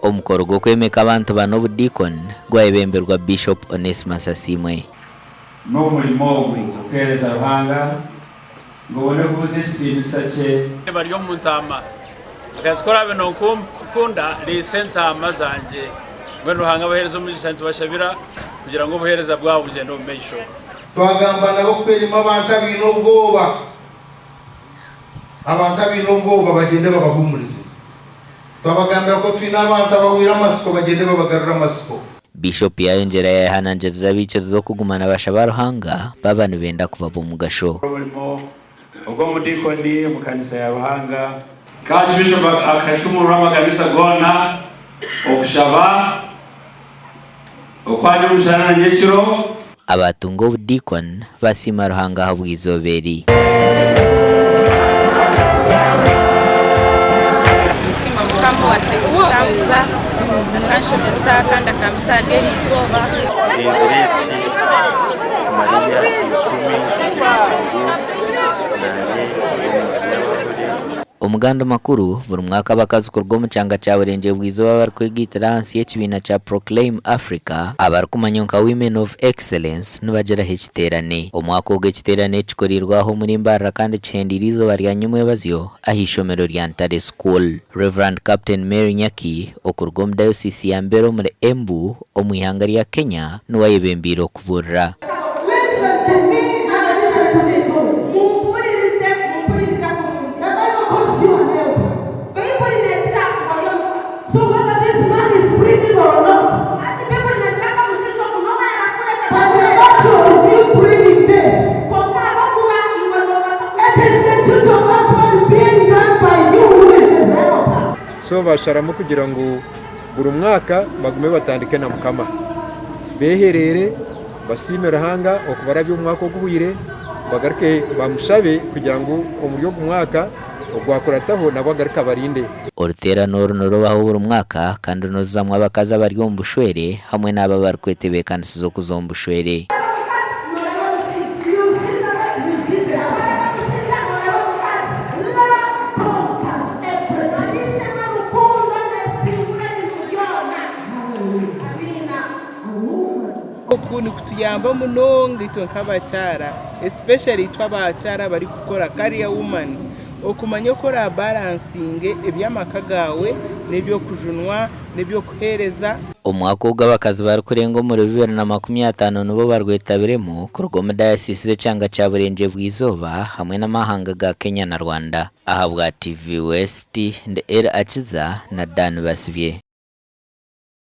Omukoro gw'okwemeka abantu banu obudiikoni gwayebemberwa Bishop Onesmus Asiimwe. N'omurimo ogu okuheereza Ruhanga, ngu obone kubuzya ekitiinisa kye. Bari omu ntaama. Akagira ati, Ku oraabe nonkunda, riisa entaama zangye. Mbwenu Ruhanga abaheereze omugisha, nitubashabira kugira ngu obuheereza bwabo bugyende omu maisho. Twagamba nabo ku erimu abantu abaine obwoba, abantu abaine obwoba bagyende babahuumurize. Twabagambira ku twine abantu abahweire amatsiko bagyende babagarure amatsiko. Bishop yayongyera yayehanangiriza abaikiriza okuguma nibashaba Ruhanga baaba nibenda kuba ab'omugasho. Omurimo ogw'omudiikoni omu kanisa ya Ruhanga. Archbishop akashumurura amakanisa goona okushaba okwa nyomushana na nyekiro. Abaatunga obudiikoni basiima Ruhanga ahabw'eizooba eri. Ninsiima Mukama owaasiimire kutambuza akanshomesa kandi akampitsya ahari eri izooba. Ndinzire eki kumara emyaka ikumi ntegyerize ngu naanye nze omu nju y'abahuri. Omu gandi makuru, buri mwaka abakazi kuruga omu kyanga kya Burengyerwa-izooba abarikwegaitira ahansi y'ekibiina kya Proclaim Africa, abarikumanywa nka Women of Excellence nibagiraho ekiteerane. Omwaka ogu ekiteerane eki kikoreirwe aha omuri Mbarara kandi kihendeire eizooba rya nyomwebazyo ah'eishomero rya Ntare School. Rev. Captain Mary Nyaki okuruga omu Dayosiisi ya Mbere omuri Embu omu ihanga rya Kenya niwe ayebembeire okubuurira. Listen to me and listen to me good. Mumpuririze, mumpuririze kurungi. The Bible calls you an helper. Baibuli neegira ngu ori omuhwezi. So whether this man is breathing or not, Hati Baibuli neegira ngu omushaija ogu n'obu araabe arikureeta but by virtue of you breathing this, kwonka ahabw'okuba iwe noobaasa it is the duty of husband being done by you who is his helper. So basharamu kugira ngu buri mwaka bagume batandike na Mukama. Beehereere, basiime Ruhanga okubarabya omu mwaka oguhweire, bagaruke bamushabe kugira ngu omuri ogu mwaka ogwakurataho nabwo agaruke abarinde. Oruteerane oru nirubaho buri mwaka kandi niruzamu abakazi abari omu bushwere hamwe n'abo abarikwetebeekanisiza okuza omu bushwere. Oku nikutuyamba munonga itwe nk'abakyara especially itwe abakyara abarikukora career woman okumanya oku orabalansinge eby'amaka gaawe n'eby'okujunwa n'eby'okuheereza. Omwaka ogu abakazi barikurenga omuri 2050 nibo barwetabiremu kuruga omu dayosiisi z'ekyanga kya Burengyerwa-izooba hamwe n'amahanga ga Kenya na Rwanda. Ahabwa TV West, ndi Elly Akiza na Dan Basibye.